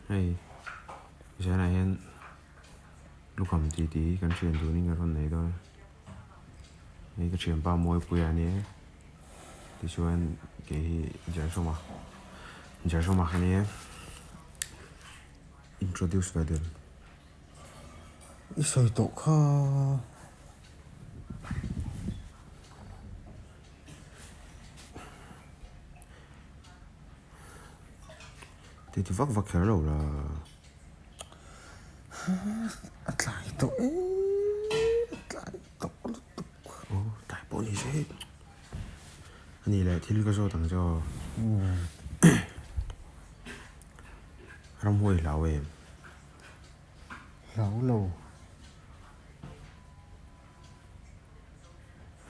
Hei zanah hian lukham titi hi kan thian dunin kan rawn nei dawn a, hei ka thianpa Mawipuia a nia tichuan kei hi Jershawma Jershawma ka nia introduce ve deuh. I sawi tawh kha. Ti ti vak vak kher lo la. A tlai tawh e, a tlai tawh lutuk. Aw, tlai pawh ni se. A ni leh thil ka zawt ang che aw. Ramhuai hlau em? Hlau lo.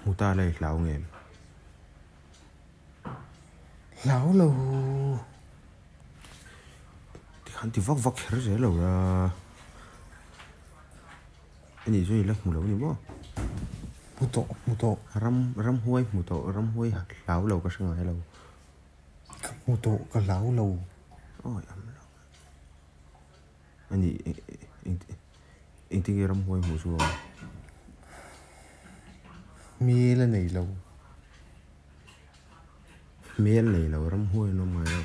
Hmu ta la i hlau ngem? Hlau lo. Tikhan ti vak vak kher zel lo la. Ani chu i la hmu lo ni maw? Hmu tawh, hmu tawh. Ram, ramhuai hmu tawh, ramhuai hlau lo ka hre ngai lo. Ka hmu tawh, ka hlau lo. Awi am lo. Ani engtin nge ramhuai hmuh chu a awm? Hmel a nei lo. Hmel nei lo ramhuai an awm ngai lo.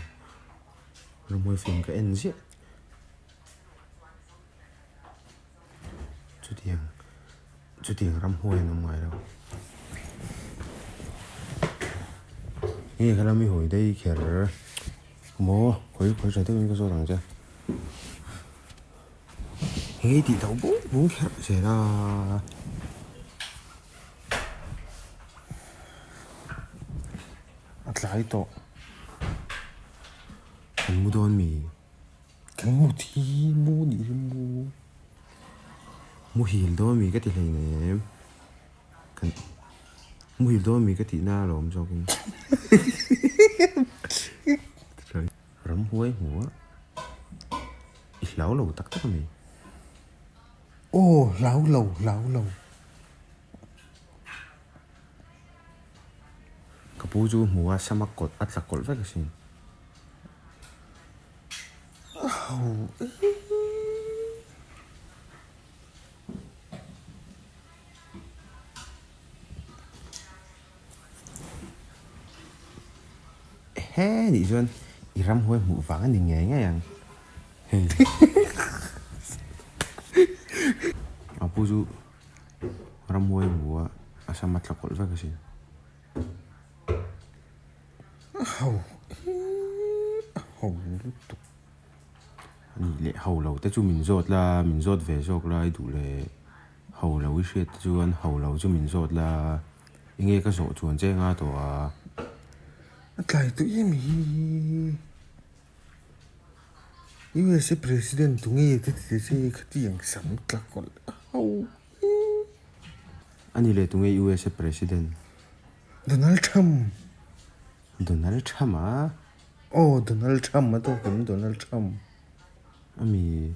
Ramhuai film ka en ziah. Chutiang chutiang ramhuai an awm ngai lo. Nge ka lam i hawi daih kher maw khawi khawi tha deuhin ka zawt ang che. Hei tih tho bung bung kher zel a. A tlai tawh. Kan mu dawn mi? Kan mu thi mu nih hi mu. Muhil dawn mi ka ti hleinem. Kan muhil dawn mi ka tihna alawm zawkin. Ramhuai hmu a, i hlau lo tak tak ami? Aw, hlau lo, hlau lo. Ka pu chu hmu a, sama kawt a tla kawlh vek asin. A ho e. He nih chuan i ramhuai hmuh vang a ni ngei ngei ang. Hei. A pu chu ramhuai hmu a, a sam a tla kawlh vek asin. A ho a ho lutuk. A nih leh ho lo te chu min zawt la, min zawt ve zawk la i duh leh. Ho lo i hriat te chuan ho lo chu min zawt la, enge ka zawh chuan che nga tawh a. A tlai tawh em hi. USA President tu nge te ti che khatiang sam tla kawlh a ho e. A ni leh tu nge USA President? Donald Trump. Donald Trump a? Aw Donald Trump a tawk em Donald Trump. A mi.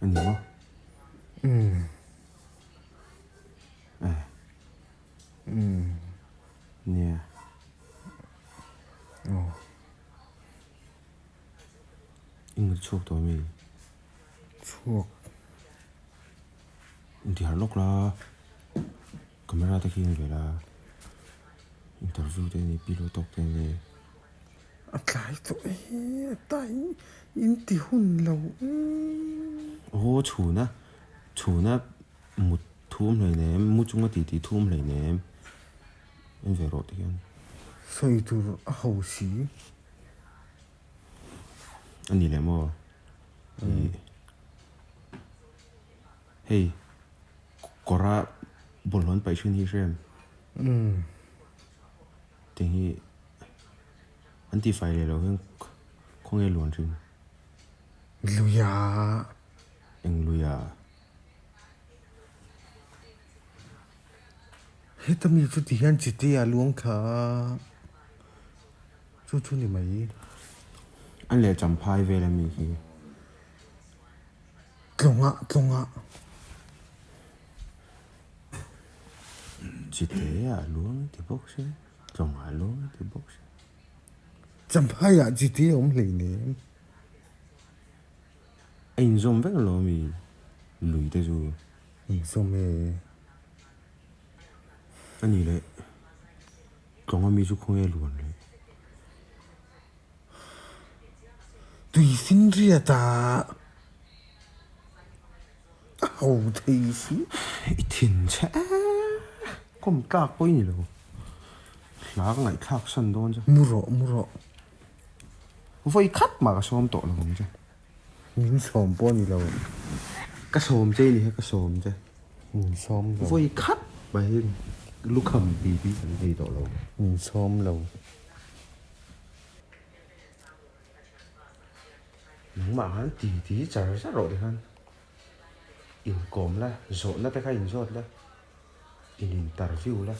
A ni maw? Umm. Eh. Umm. Nia. Aw. I mut chhuak tawh ami? Chhuak. Inti harh lawk la. Camera te khi en ve la. Interview te ni, pillow talk te ni. A tlai tawh e, a tlai in ti hun lo e. Aw chhuna, chhuna mut thum hleinem, mu chunga ti ti thum hleinem en ve rawh ti hian. Sawi tur a ho si. A ni leh maw? Ih hei kawra bawlhhlawh an paih thin hi hre em? Tih hi an tih fai leh loh hian khawnge luan thin? Luia. Eng luia? Heta mi chu ti hian chite a luang thla a, chu chu ni mai. An leh champhai vel ami khi. Tlawngah, tlawngah. Chite a luang ti bawk se, tlawngah a luang ti bawk se. Champhaiah chite a awm hleinem. A inzawm vek alawm i lui te chu. Inzawm e. A nih leh tlawng ami chu khawnge luan leh. Tui finriat ah a ho thei si. I thin che kawm tlak pawh i ni lo. Hla ka ngaihthlak san dawn che. Mu rawh, mu rawh. Vawi khat mah ka sawm tawh lo ang che. Min sawm pawh a ni lo. Ka sawm che i ni kha ka sawm che. Min sawm lo. Vawi khat mah hi lukham ti hi kan nei tawh lo. Min sawm lo. Nangmah khan ti ti char char rawh tikhan inkawm la, zawhna te kha inzawt la, in interview la.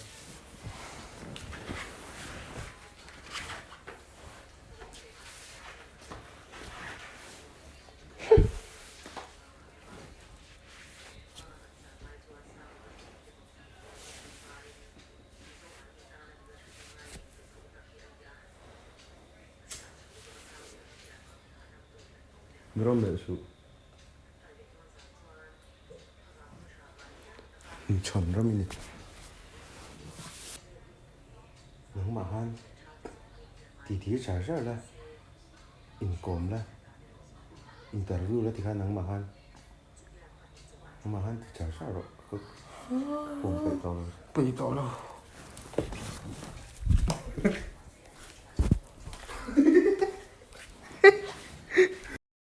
Ram leh suh. Inchhawn ram i ni. Nangmah khan titi char char la, inkawm la, interview la tikhan nangmah khan nangmah khan ti char char rawh ka pawm peih tawh lo. Peih tawh lo.